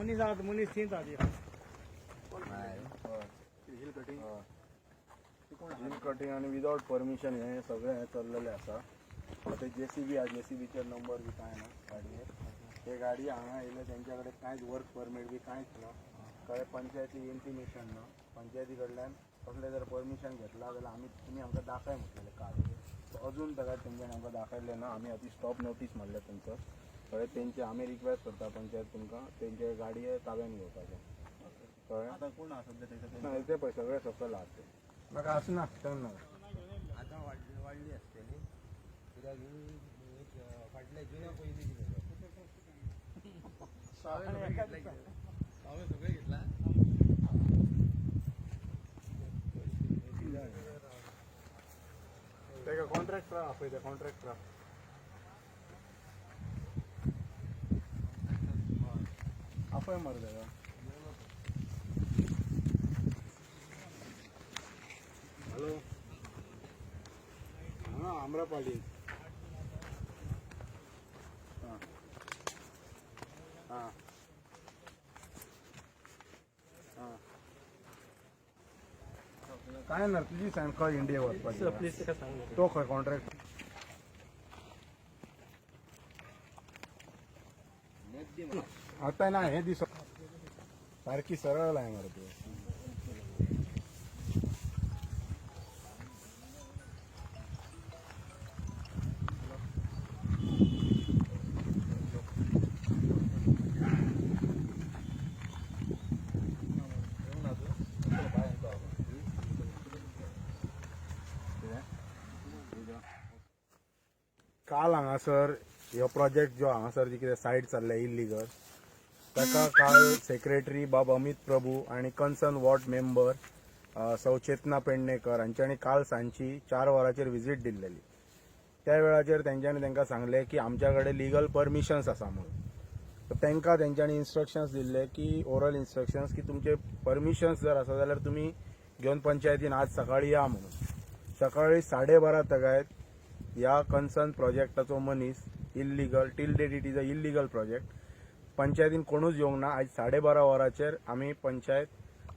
मनीस आहा, मनीस थंयच आहा. हिल कटिंग, हिल कटिंग आनी विदाउट परमिशन हे सगळें हें चल्लेलें आसा. ते जेसीबी आहा, जेसीबीचेर नंबर बी कांय ना गाडयेर. ते गाडी हांगा येयले, तेंच्या कडेन कांयच वर्क परमीट बी कांयच ना. कळ्ळें? पंचायती इंटिमेशन ना. पंचायती कडल्यान कसलें जर परमिशन घेतलां जाल्यार आमी तुमी आमकां दाखय म्हटलेलें काल. सो अजून ताका तेंच्यांनी आमकां दाखयलें ना. आमी आतां स्टॉप नोटीस मारल्या तेंचो. कळ्ळें? तेंचे आमी रिक्वेस्ट करता पंचायत तुमकां तेंचे गाडये ताब्यान घेवपाचें. कळ्ळें? आता कोण आसा सध्या तेच्या? ना, ते पळय सगळे सकयल आहात ते. म्हाका आसना तेन्ना. आतां वाडली, वाडली आसतली, कित्याक ही एक फाटल्या जुना पयलीं कितें हांवें सगळें घेतला. तेका कॉन्ट्रॅक्टरा आपयता, कॉन्ट्रॅक्टरा आपय मरे तेका. हॅलो, हांगा आम्रपाली. आं आं आं, काय ना, तुजी सांग, खंय इंडिया वचपाची? प्लीज ताका सांग. तो खंय कॉन्ट्रॅक्ट? आता ना हे दिस सारखी सरळ लाय मरे तू. काल हांगासर हो प्रोजेक्ट जो हांगासर जी कितें सायट चल्ल्या इल्लीगल, ताका काल सेक्रेटरी बाब अमित प्रभू आनी कन्सर्न वॉर्ड मेंबर सौचेतना पेडणेकर हांच्यांनी काल सांजची 4 वरांचेर विजीट दिल्लेली. त्या वेळाचेर तेंच्यांनी तांकां सांगलें की आमच्या कडेन लिगल परमिशन्स आसा म्हणून. तर तांकां तेंच्यांनी इन्स्ट्रक्शन्स दिल्ले की, ओरल इन्स्ट्रक्शन्स की तुमचे परमिशन्स जर आसा जाल्यार तुमी घेवन पंचायतीन आज सकाळी या म्हणून. सकाळी 12:30 तगायत ह्या कन्सर्न प्रोजेक्टाचो मनीस illegal, till date it is a illegal project, पंचायतीन कोणूच येवंक ना. आयज 12:30 वरांचेर आमी पंचायत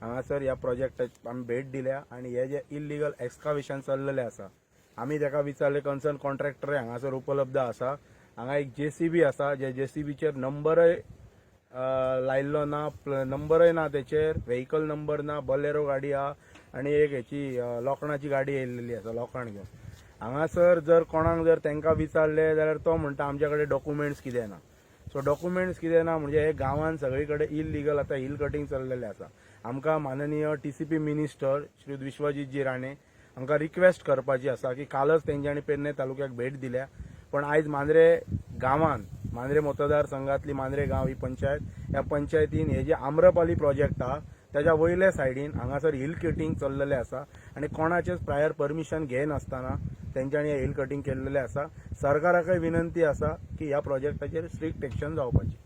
हांगासर ह्या प्रोजेक्टाक आमी भेट दिल्या आनी हे जे इल्लीगल एक्सकावेशन चल्लेलें आसा, आमी ताका विचारलें. कन्सर्न कॉन्ट्रॅक्टर हांगासर उपलब्ध आसा. हांगा एक जेसीबी आसा, जे जेसीबीचेर नंबरय लायल्लो ना, नंबरय ना तेचेर, व्हेकल नंबर ना. बलेरो गाडी आहा आनी एक हेची लोखणाची गाडी येयल्लेली आसा लोखण घेवन. हांगासर जर कोणाक जर तांकां विचारलें जाल्यार तो म्हणटा आमच्या कडेन डॉक्युमेंट्स कितें ना. सो डॉक्युमेंट्स कितें ना म्हणजे हे गांवान सगळी कडेन इलिगल आतां हिल कटिंग चल्लेलें आसा. आमकां माननीय टीसीपी मिनिस्टर श्री विश्वजीतजी राणे हांकां रिक्वेस्ट करपाची आसा की कालच तेंच्यांनी पेडणे तालुक्याक भेट दिल्या, पण आयज मांद्रे गांवान, मांद्रे मतदारसंघातली मांद्रे गांव ही पंचायत, ह्या पंचायतीन हे जे आम्रपाली प्रोजेक्ट आहा त्याच्या वयल्या सायडीन हांगासर हिल कटिंग चल्लेलें आसा आनी कोणाचेच प्रायर परमिशन घेनासतना तेंच्यांनी हे हिल कटिंग केल्लेलें आसा. सरकाराकय विनंती आसा की ह्या प्रोजेक्टाचेर स्ट्रिक्ट एक्शन जावपाची.